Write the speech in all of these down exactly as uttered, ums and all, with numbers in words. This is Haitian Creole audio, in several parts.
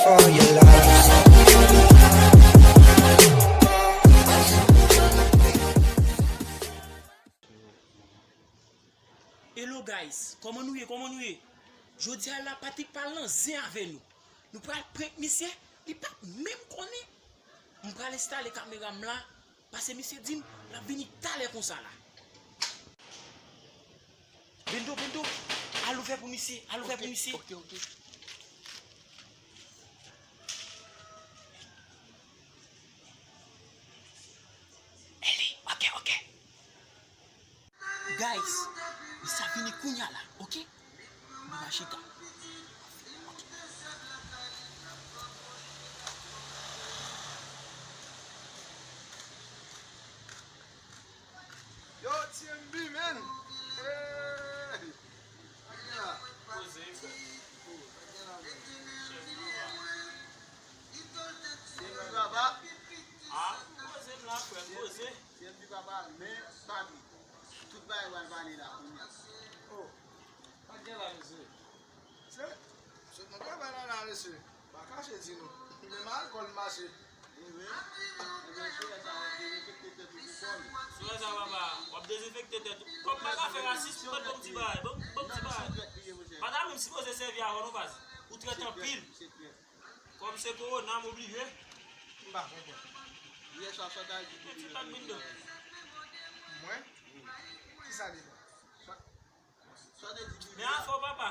All your life. Hello guys, kòman nou ye? Kòman nou ye? Jodi a la, Patrick pral nan zen avè nou. Nou pral prank misye, li p ap menm konnen. M pral enstale kamera m la, paske misye di m l ap vini talè konsa la. Bendo, Bendo, al ouvè pou misye, al ouvè pou misye. Ok, ok. Eli, ok, ok. Guys, misye ap vini kounya la, ok? Nou va chita. Yo, T M B, man. Hey. Poze, frè. T M B, papa. Ah, poze m la, frè, poze. T M B, papa, men pa vit. Tout bagay pral pale la kounya. Oh. Pa gen la, mesye. Se, se nan travay la, la, mesye. Pa kache di nou. Menm alkòl mache. Wi, wi. Ebyen, frè, sa w ap dezenfekte tèt ou pou kò l. Sou sa, papa, w ap dezenfekte tèt ou. Kòm pa ka fè rasis, ou mèt bon ti bagay, bon, bon ti bagay. Pa ta menm sipoze sèvi avè w non, baz. Ou trèt anpil. Kòm se kowona, m oblije. M pa konprann. Yè swa, sa w t al di pou li. Mwen? Kisa li bon? Sa w te di Billy a? Men afè w, papa.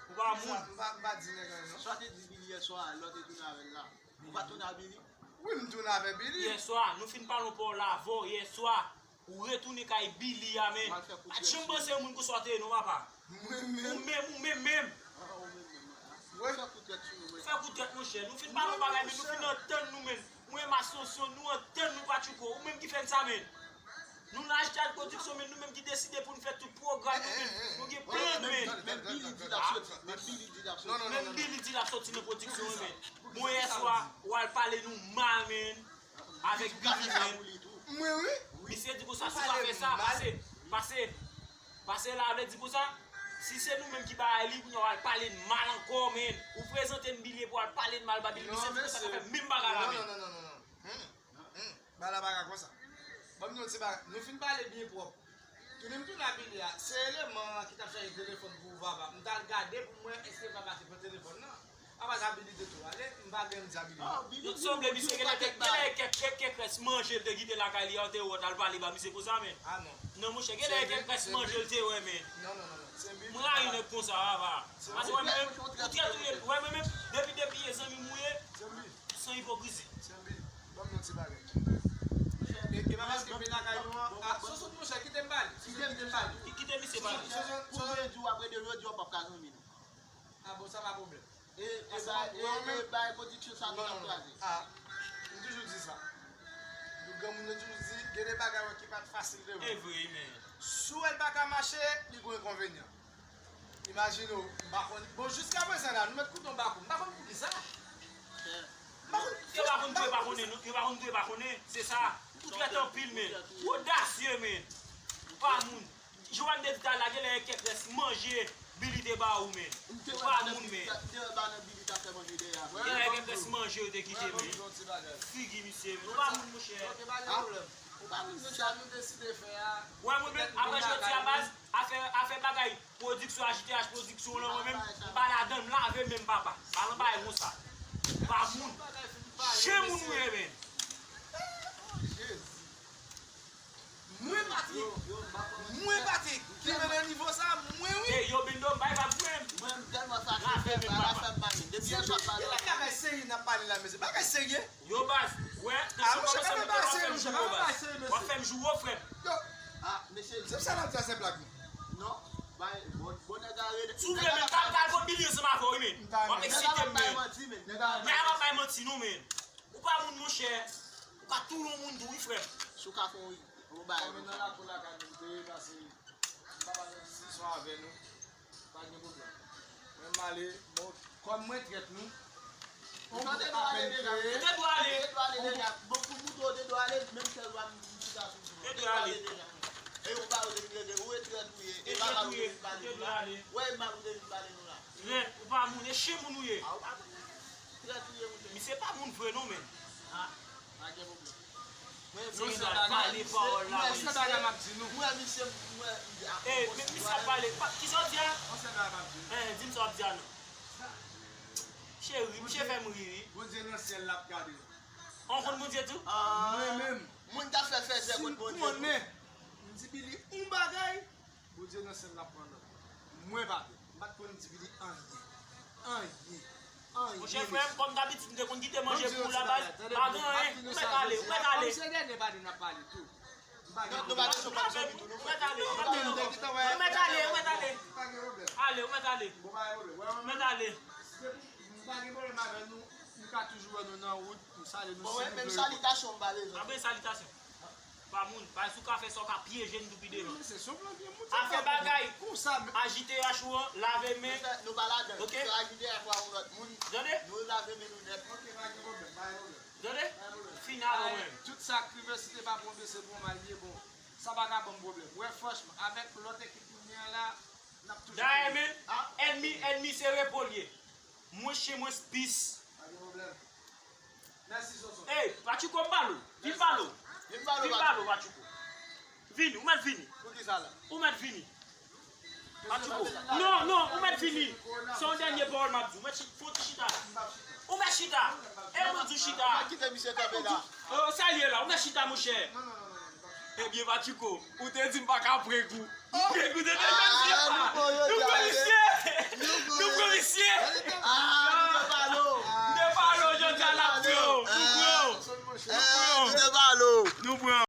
Ou pa moun. M pa, m pa di nèg anyen, non. Sa w te di Billy yè swa a, lè w te tounen avè l la? Ou pa tounen avè Billy? Wi, m tounen avè Billy. Yè swa, nou fin pale yon pawòl avè w yè swa. Ou retounen kay Billy a, men. Pa t janm panse yon moun konsa w te ye, non, papa. Mwen menm. Ou menm, ou menm menm. Ah, ou menm menm, ah. Fè kou trèt sou nou, men. Fè kou trèt, monchè. Nou fin pale yon bagay, men nou fin antann nou, men. Mwen, Masonson, nou antann nou, Patchouko. Ou menm ki fè n sa, men. Nou nan H T H Production, men nou menm ki deside pou n fè tout pwogram nou, men. Nou gen plan, men. Men Billy di l ap soti, men Billy di l ap soti. Menm Billy di l ap soti nan pwodiksyon, men. Bon, yè swa, w al pale nou mal, men. Avèk Billy, men. Mwen, wi. Misye di konsa, si w pa fè sa, pase, pase, pase la, vle di konsa, si se nou menm ki bay li, kounye a w al pale n mal ankò, men. Ou prezante n Billy pou w al pale n mal ba Billy. Misye di konsa, sa fè menm bagay la, men. Non, non, non, non, non. Hmm. Hmm. Bagay la pa ka konsa. Ban m di yon ti bagay. Nou fin pale byen pwòp. Tounen m tounen a Billy a, se eleman an ki t ap chaje telefòn pou Vava. M t al gade pou m wè èske Vava te pran telefòn nan. Apa sa Billy te tou ale, m pa gen m di a Billy non. Yo t sanble misye genlè te, genlè kèk, kèk, kèk rès manje l te kite lakay li a, te wè w t al pale ba misye konsa, men. Ah non. Non, monchè, genlè kèk rès manje l te wè, men. Non, non, non, non. M rayi nèg konsa, Vava. Paske wè, mwen menm, ou trèt ou ye, wè, mwen menm, depi, depi ye zanmi m ou ye. San ipokrizi. T M B, ban m yon ti bagay. E, e pa paske m vin lakay nou an. Ah, Sosot, monchè, kite m pale. Kite m, kite m pale. Ki-, kite misye pale. Sosot, Sosot, Sosot. Pou mwen di w apre de jodi a w p ap ka zanmi nou. Ah bon, sa pa pwoblèm. E, e bay, e, e bay pwodiksyon sa nou t ap kraze. Ah, m toujou di sa. Nou granmoun yo toujou di, gen de bagay wè ki pa t fasil de wè. E vre, men. Si w wè l pa ka mache, li gon enkonvenyan. Imajine w, m pa konn. Bon, jiskaprezan la, nou mèt koute yon bakou. M pa konn poukisa. M pa konn. Yo pa konn tou, yo pa konnen, non. Yo pa konn tou, yo pa konnen. Se sa. Ou trèt anpil, men. Ou odasye, men. Ou pa moun. Joanne te di talè a, genlè kèk rès manje Billy te ba ou, men. Ou pa moun, men. Genlè kèk rès manje yo te kite, men. Figi misye, men. Ou pa moun, monchè. Ou pa moun, monchè. Sa nou deside fè a. Wè, mwen menm, apre jodi a, baz, afè, afè bagay pwodiksyon, H T H pwodiksyon lan, mwen menm, m pa ladan, m lave men m, papa. Pa nan bagay konsa. Pa moun. Chen moun ou ye, men. Mwen, Patrick. Mwen, Patrick. Ki mennen nivo sa, mwen, wi. Ey, yo, Bendo, m bay vag mwen. Mwen, m tèlman satisfè, bagay sa m pa gen. Depi yè swa, pa gen bagay serye n ap pale la, mesye. Bagay serye. Yo, baz, wè, nan sa w kòmanse monte, w ap fè m jou wo, baz. W ap fè m jou wo, frè m. Yo. Ah, mesye. Se sa n ap di a, se blag, non? Non. Bay, bon, bon nèg la rele. Si w vle, men, kal, kal, bon, Billy ansanm avè w, wi, men. W ap eksite m, men. Men a pa bay manti, non, men. Ou pa moun, monchè. Ou ka touye yon moun tou, wi, frè m. Si w ka fè yon, yon bagay konsa. Kòm nan lakou lakay nou te ye, pase m pa pale diskisyon avè nou. Pa gen pwoblèm. Mwen m ale, bon, kòm mwen trèt nou. Ou te dwe ale deja. Ou te dwe ale. Ou te dwe ale deja. Bon, pou mouton, ou te dwe ale, menm sèl wa m chita sou ou. Ou te dwe ale deja. E ou pa ou te vin rele, ou e trèt ou ye. E pa mal ou te vin pale nou la. Wè, e mal ou te vin pale nou la. Trèt, ou pa moun, e chen moun ou ye. A, ou pa moun. moun vre non, men. Ah, pa gen pwoblèm. Mwen, Misye pale pawòl la, mwen, se bagay m ap di nou. Mwen, misye, mwen, Eh, men misye ap pale. Pa- Kisa w di a? Yon sèl bagay m ap di nou. Eh, di m sa w ap di a non. Cheri, misye fè m ri, wi. Bondye nan syèl la ap gade. Ou konn Bondye tou? Mwen menm, Moun ta fè fèzè si kont m Bondye tou. Konnen, m di Billy yon bagay, Bondye nan syèl la ap pran nòt. Mwen pa vle. M pa t konn di Billy anyen. Anyen. Anyen. Monchè frè m, kòm dabitid, m te konn kite manje pou la baz. Pa gen anyen. Ou mèt ale, ou mèt ale. Kòm se dènye pale n ap pale tou. M pa gen Nou pa bezwen pran zanmi tou, nou Ou mèt ale, ou mèt ale. Ou mèt ale, ou mèt ale. Pa gen pwoblèm. Ale, ou mèt ale. Bon, pa gen pwoblèm. Wè, Ou mèt ale. M pa gen pwoblèm avè nou. M ka toujou wè nou nan wout. M salye nou. Bon, wè, menm salitasyon m ba bezwen. Anben salitasyon. Pa moun, pa sou ka fè sa w ka pyeje n tou pi devan. Men se sou plan gen moun. Afè bagay. Konsa, men. Ajite yach ou an, lave men. Nou pa ladan. Ok. Se ajite ak yon lòt moun. Tande? Nou lave men nou nèt. Ok, pa gen pwoblèm, pa gen pwoblèm. Tande? Pa gen pwoblèm. Fin avè mwen. Tout sa k rive, si te pa bon Dieu, se bon mal ye, bon. Sa pa ka ban m pwoblèm. Wè, franchman, avèk lòt ekip nou gen an la, n ap toujou. Dayè men, ènmi, ènmi se repo l ye. Mwen chen, mwen spis. Pa gen pwoblèm. Mèsi, Sonson. Ey, Patchouko m balo. Vin balo. Vin balo, Vin balo, Patchouko. Vini, ou mèt vini. Pou ki sa la? Ou mèt vini. Patchouko. Non, non, ou mèt vini. Se yon dènye pawòl m ap di. Ou mèt chi- fon ti chita. Ou mèt chita. E mwen di w chita. Pa kite misye kanpe la. Oh, sa l ye la. Ou mèt chita, monchè. Non, non, non, non, non, non. Ebyen, Patchouko, ou te di m pa ka prank ou. M prank ou depi jodi a. Ah, nou bon, yo, Nou pran dale. misye. Nou pran misye. Ah, nou te pale w. M te pale w jodi a, n ap pran w. Nou pran w. Sonson, monchè. Eh, nou te pale w. Nou pran w.